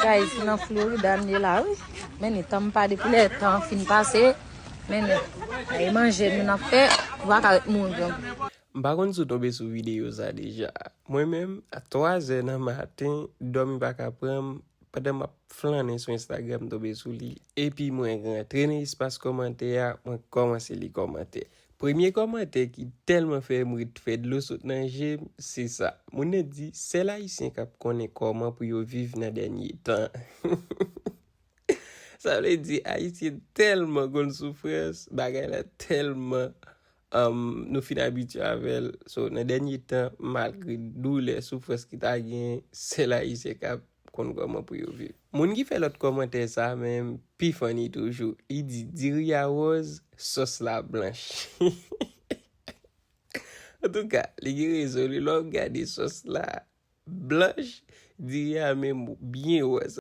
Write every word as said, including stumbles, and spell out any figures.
Guys, nan Florida m ye la wi. Men ni tan m pa depi lè tan fin pase. Men ni ay manje nou nan fè. Ou pa ka ret mouri. M pa konn si w tonbe sou videyo sa deja. Mwen menm, a twa zè nan maten, dòmi pa ka pran m, pandan m ap flannen sou Instagram, m tonbe sou li. Epi mwen rantre nan espas kòmantè a, mwen kòmanse li kòmantè. Premye kòmantè ki tèlman fè m ret fè dlo sot nan je m, se sa. Moun nan di, sèl Ayisyen k ap konnen kòman pou yo viv nan dènye tan. Sa vle di, Ayisyen tèlman konn soufrans, bagay la tèlman, um, nou fin abitye avè l. So, nan dènye tan, malgre doulè, soufrans ki ta genyen, sèl Ayisyen k ap konn kòman pou yo viv. Moun ki fè lòt kòmantè sa menm, pi funny toujou. Li di, diri a wòz, sòs la blanch. Antouka, li gen rezon li. Lè w ap gade sòs la blanch, diri a menm byen wòz.